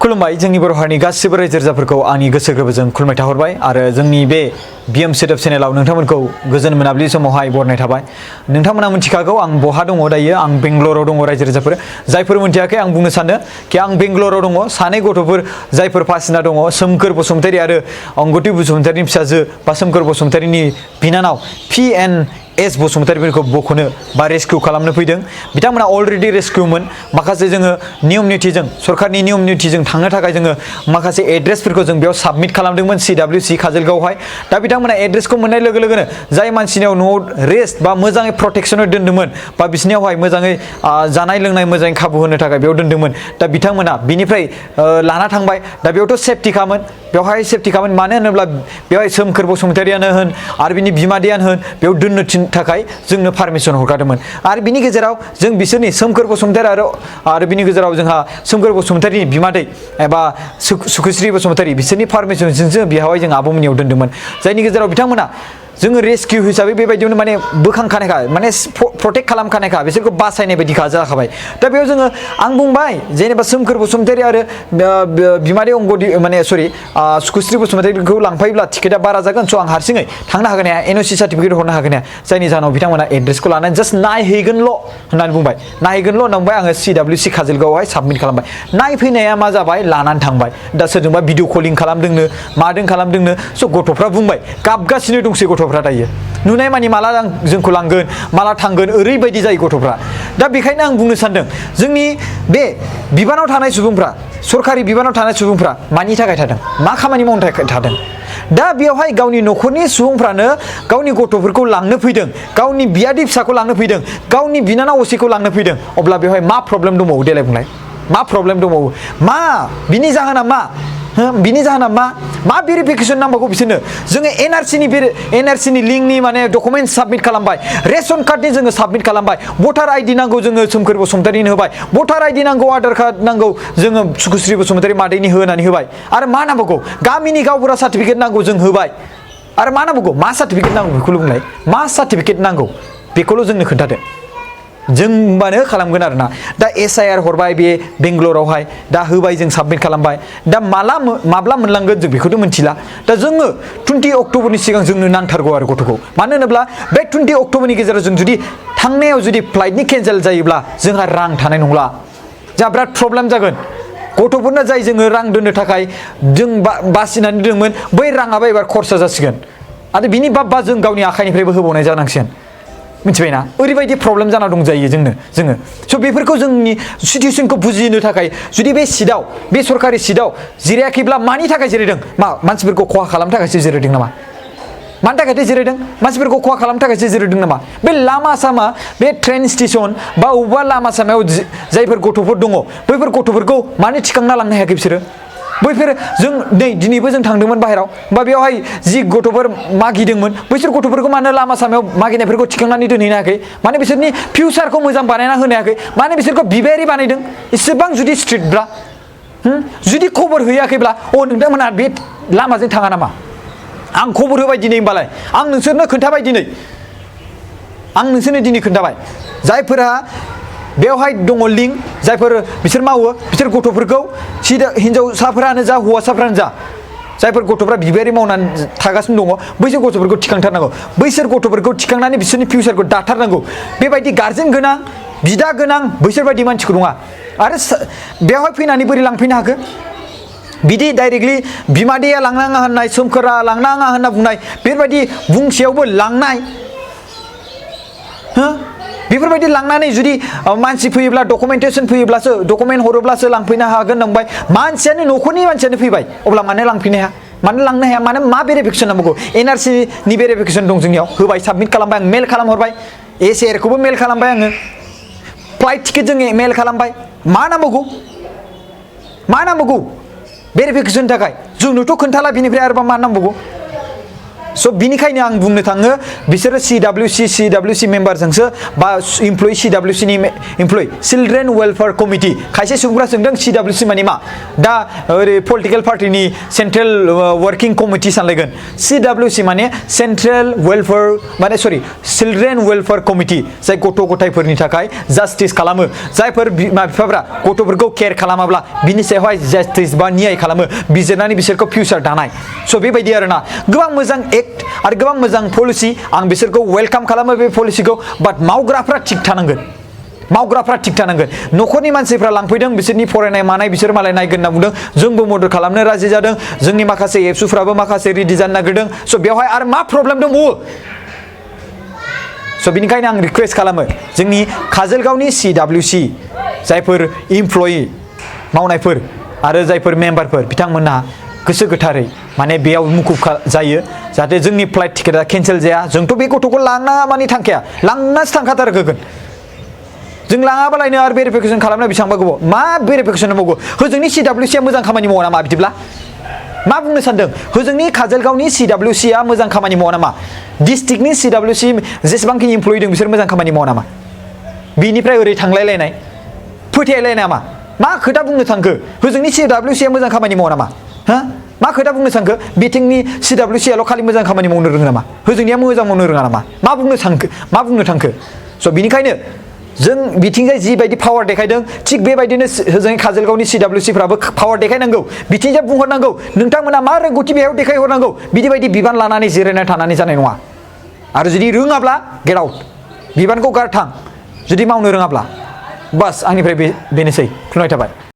खुलुमबाय जोंनि बर' हारिनि गासिबो रायजो राजाफोरखौ आंनि गोसो गोरबोजों खुलुमनाय थाहरबाय आरो जोंनि बे बिएम सेटअप चेनेलाव नोंथांमोनखौ गोजोन मोनाबिलि समावहाय बरनाय थाबाय। नोंथांमोना मिथिखागौ आं बहा दङ दायो, आं बेंगलराव दङ रायजो राजाफोर। जायफोर मिथियाखै आं बुंनो सानो कि आं बेंगलराव दङ। सानै गथ'फोर जायफोर फासिना दङ, सोमखोर बसुमतारी आरो अंगति बसुमतारीनि फिसाजो बा सोमखोर बसुमतारीनि बिनानाव PNS बसुमतारीफोरखौ बख'नो बा रेस्किउ खालामनो फैदों। बिथांमोना अलरेडि रेस्किउमोन। माखासे जोङो नियम निथिजों सरकारनि नियम निथिजों थांनो थाखाय जोङो माखासे एड्रेसफोरखौ जों बेयाव साबमिट खालामदोंमोन CWC काजलगावआवहाय। दा बिथांमोना एड्रेसखौ मोननाय लोगो लोगोनो जाय मानसिनियाव न'आव रेस्ट बा मोजाङै प्रटेक्सनाव दोन्दोंमोन बा बिसिनियावहाय मोजाङै जानाय लोंनाय मोजाङै खाबु होनो थाखाय बेयाव दोन्दोंमोन। दा बिथांमोना बिनिफ्राय लाना थांबाय। दा बेयावथ' सेफटिखामोन, बेवहाय सेफटिखामोन। मानो होनोब्ला बेवहाय सोमखोर बसुमतारीयानो होन आरो बिनि बिमादैयानो होन बेयाव दोननो थाखाय जोंनो पारमिसन हरखादोंमोन। आरो बिनि गेजेराव जों बिसोरनि सोमखोर बसुमतारी आरो बिनि गेजेराव जोंहा सोमखोर बसुमतारीनि बिमादै एबा सुखुस्रि बसुमतारी बिसोरनि पारमिसनजोंसो बेवहाय जों आब'मोननियाव दोन्दोंमोन। जायनि गेजेराव बिथांमोना जोङो रेस्किउ हिसाबै बेबायदियावनो माने बोखांखानायखा, माने प्रटेक्ट खालामखानायखा, बिसोरखौ बासायनाय बायदिखा जाखाबाय। दा बेयाव जोङो आं बुंबाय जेनेबा सोमखोर बसुमतारी आरो बिमादै अंगति सुखुस्रि बसुमतारीखौ लांफायोब्ला टिकेटआ बारा जागोन, स' आं हारसिङै थांनो हागोन हाया, NOC सार्टिफिकेट हरनो हागोन हाया। जायनि जाहोनाव बिथांमोना एड्रेसखौ लानानै जास्ट नायहैगोनल' होननानै बुंबाय। नायहैगोनल' होनना बुंबाय। आङो CWC काजलगावआवहाय साबमिट खालामबाय। नायफैनाया मा जाबाय, लानानै थांबाय। दा सोरजोंबा भिडिअ कलिं खालामदोंनो मादों खालामदोंनो। स' गथ'फ्रा बुंबाय, गाबगासिनो दंसै गथ'फ्रा दायो। नुनाय मानि माला जोंखौ लांगोन, माला थांगोन, ओरैबायदि जायो गथ'फ्रा। दा बेखायनो आं बुंनो सानदों जोंनि बे बिबानाव थानाय सुबुंफ्रा, सरकारि बिबानाव थानाय सुबुंफ्रा मानि थाखाय थादों, मा खामानि मावनो थाखाय थादों। दा बेवहाय गावनि न'खरनि सुबुंफ्रानो गावनि गथ'फोरखौ लांनो फैदों, गावनि बियादै फिसाखौ लांनो फैदों, गावनि बिनानाव असेखौ लांनो फैदों। अब्ला बेवहाय मा प्रब्लेम दंबावो देलाय बुंलाय, मा प्रब्लेम दंबावो? मा बिनि जाहोना मा? बिनि जाहोना मा भेरिफिकेसन नांबावगौ बिसोरनो? जोङो NRC नि लिंकनि माने डकुमेन्ट साबमिट खालामबाय, रेशन कार्डनि जोङो साबमिट खालामबाय, भटार ID नांगौ जोङो सोमखोर बसुमतारीनो होबाय, भटार ID नांगौ, आधार कार्ड नांगौ जोङो सुखुस्रि बसुमतारी मादैनि होनानै होबाय। आरो मा नांबावगौ? गामिनि गावबुरा सार्टिफिकेट नांगौ जों होबाय। आरो मा नांबावगौ? मा सार्टिफिकेट नांगौ बेखौल' बुंलाय, मा सार्टिफिकेट नांगौ बेखौल' जोंनो खोन्थादो, जों होनबानो खालामगोन आरोना। दा SIR हरबाय बे बेंगलरावहाय, दा होबाय जों साबमिट खालामबाय। दा माब्ला मोनलांगोन जों बेखौथ' मिथिला। दा जोङो 20 अक्ट'बरनि सिगां जोंनो नांथारगौ आरो गथ'खौ। मानो होनोब्ला बे 20 अक्ट'बरनि गेजेराव जों जुदि थांनायाव जुदि फ्लाइटनि केन्सेल जायोब्ला जोंहा रां थानाय नंला, जोंहा बिराद प्रब्लेम जागोन। गथ'फोरनो जाय जोङो रां दोननो थाखाय जों बासिनानै दोनोमोन, बै राङाबो एबार खरसा जासिगोन आरो बिनि बाबा जों गावनि आखाइनिफ्रायबो होबावनाय जानांसिगोन। मिथिबायना? ओरैबायदि प्रब्लेम जाना दंजायो जोङो। स' बेफोरखौ जोंनि सिटुएसनखौ बुजिनो थाखाय जुदि बे सिटआव, बे सरकारि सिटआव जिरायाखैब्ला मानि थाखाय जिरायदों? मानसिफोरखौ खहा खालामनो थाखायसो जिरायदों नामा? मानि थाखायथो जिरायदों? मानसिफोरखौ खहा खालामनो थाखायसो जिरायदों नामा? बे लामा सामा, बे ट्रेन स्टेसन बा अबेबा लामा सामायाव जायफोर गथ'फोर दङ, बैफोर गथ'फोरखौ मानो थिखांना लांनो हायाखै बिसोरो? बैफोर जों दिनैबो जों थांदोंमोन बाहेराव, बा बेवहाय जि गथ'फोर मागिदोंमोन बैसोर गथ'फोरखौ मानो लामा सामायाव मागिनायफोरखौ थिखांनानै दोनहैनो हायाखै? माने बिसोरनि फिउचारखौ मोजां बानायना होनो हायाखै? माने बिसोरखौ बिबायारि बानायदों? इसेबां जुदि स्ट्रिक्टब्ला, जुदि खबर हैयाखैब्ला नोंथांमोना बे लामाजों थाङा नामा? आं खबर होबाय दिनै होमबालाय, आं नोंसोरनो खोन्थाबाय दिनै, आं नोंसोरनो दिनै खोन्थाबाय। जायफोरा बेवहाय दङ लिंक, जायफोर बिसोर मावो, बिसोर गथ'फोरखौ हिनजावसाफोरानो जा हौवासाफोरानो जा, जायफोर गथ'फ्रा बिबायारि मावनानै थागासिनो दङ, बैसोर गथ'फोरखौ थिखांथारनांगौ। बैसोर गथ'फोरखौ थिखांनानै बिसोरनि फिउचारखौ दाथारनांगौ। बेबायदि गार्जेन गोनां, बिदा गोनां बैसोरबायदि मानसिखौ नङा। आरो बेवहाय फैनानै बोरै लांफैनो हाखो? बिदि डाइरेक्टलि बिमादैया लांनाङा होननाय, सोमखोरा लांनाङा होनना बुंनाय, बेफोरबायदि बुंसेयावबो लांनाय, बेफोरबायदि लांनानै जुदि मानसि फैयोब्ला डकुमेन्टेसन फैयोब्लासो, डकुमेन्ट हरोब्लासो लांफैनो हागोन नंबाय। मानसियानो न'खरनि मानसियानो फैबाय, अब्ला मानो लांफैनो हाया? मानो लांनो हाया? मानो मा भेरिफिकेसन नांबावगौ? NRC नि भेरिफिकेसन दं जोंनियाव, होबाय, साबमिट खालामबाय, आं मेल खालामहरबाय, SIR खौबो मेल खालामबाय, आङो फ्लाइट टिकेट जों मेल खालामबाय। मा नांबावगौ? मा नांबावगौ भेरिफिकेसननि थाखाय? जोंनोथ' खोन्थाला, बिनिफ्राय आरोबा मा नांबावगौ? स' बिनिखायनो आं बुंनो थाङो बिसोरो CWC मेम्बारजोंसो बा इमप्लयि CWC नि इमप्लयि चिल्ड्रेन वेलफेयार कमिटि खायसे सुबुंफ्रा सोंदों CWC माने मा दा ओरै पलिटिकेल पार्टिनि सेन्ट्रेल वर्किं कमिटि सानलायगोन CWC माने सेन्ट्रेल वेलफेयार माने सरि चिल्ड्रेन वेलफेयार कमिटि जाय गथ' गथायफोरनि थाखाय जास्टिस खालामो जायफोर बिमा बिफाफ्रा गथ'फोरखौ केयार खालामाब्ला बिनि सायावहाय जास्टिस बा न्याय खालामो बिजिरनानै बिसोरखौ फिउचार दानाय स' बेबायदि आरोना गोबां मोजां एक्ट आरो गोबां मोजां पलिसि आं बिसोरखौ वेलकाम खालामो बे पलिसिखौ बाट मावग्राफ्रा थिग थानांगोन न'खरनि मानसिफ्रा लांफैदों बिसोरनि फरायनाय मानाय बिसोर मालाय नायगोन होनना बुंदों जोंबो मदद खालामनो राजि जादों जोंनि माखासे एबसुफ्राबो माखासे रेडि जानो नागिरदों स' बेवहाय आरो मा प्रब्लेम दंबावो स' बिनिखायनो आं रिक्वेस्ट खालामो जोंनि काजोलगावनि CWC जायफोर इमप्लयि मावनायफोर आरो जायफोर मेम्बारफोर बिथांमोनहा गोसो गोथारै माने बेयाव मुखुब जायो जाहाथे जोंनि फ्लाइट टिकेटआ केन्सेल जाया जोंथ' बे गथ'खौ लांना माने थांखाया लांनासो थांखाथारगोन जों लाङाबालायनो आरो भेरिफिकेसन खालामनो बेसेबांबा गोबाव मा भेरिफिकेसन नांगौ होजोंनि CWC आ मोजां खामानि मावा नामा बिदिब्ला मा बुंनो सानदों होजोंनि काजोलगावनि CWC आ मोजां खामानि मावा नामा डिस्ट्रिक्टनि CWC जेसेबांखि इमप्लयि दं बिसोर मोजां खामानि मावा नामा बिनिफ्राय ओरै थांलायलायनाय फोथायलायनाय नामा मा खोथा बुंनो थांखो होजोंनि CWC आ मोजां खामानि मावा नामा हा मा खोथा बुंनो सानखो बिथिंनि CWC आल' खालि मोजां खामानि मावनो रोङो नामा होजोंनिया मोजां मावनो रोङा नामा मा बुंनो थांखो स' बिनिखायनो जों बिथिंजाय जिबायदि पावार देखायदों थिग बेबायदिनो होजोंनि काजोलगावनि CWC फ्राबो पावार देखायनांगौ बिथिंजाय बुंहरनांगौ नोंथांमोना मा रोंगौथि बेयाव देखायहरनांगौ बिदि बिबान लानानै जिरायना थानानै जानाय नङा आरो जुदि रोङाब्ला गेट आउट बिबानखौ गारथां जुदि मावनो रोङाब्ला बास आंनिफ्राय बेनोसै खुलुमनाय थाबाय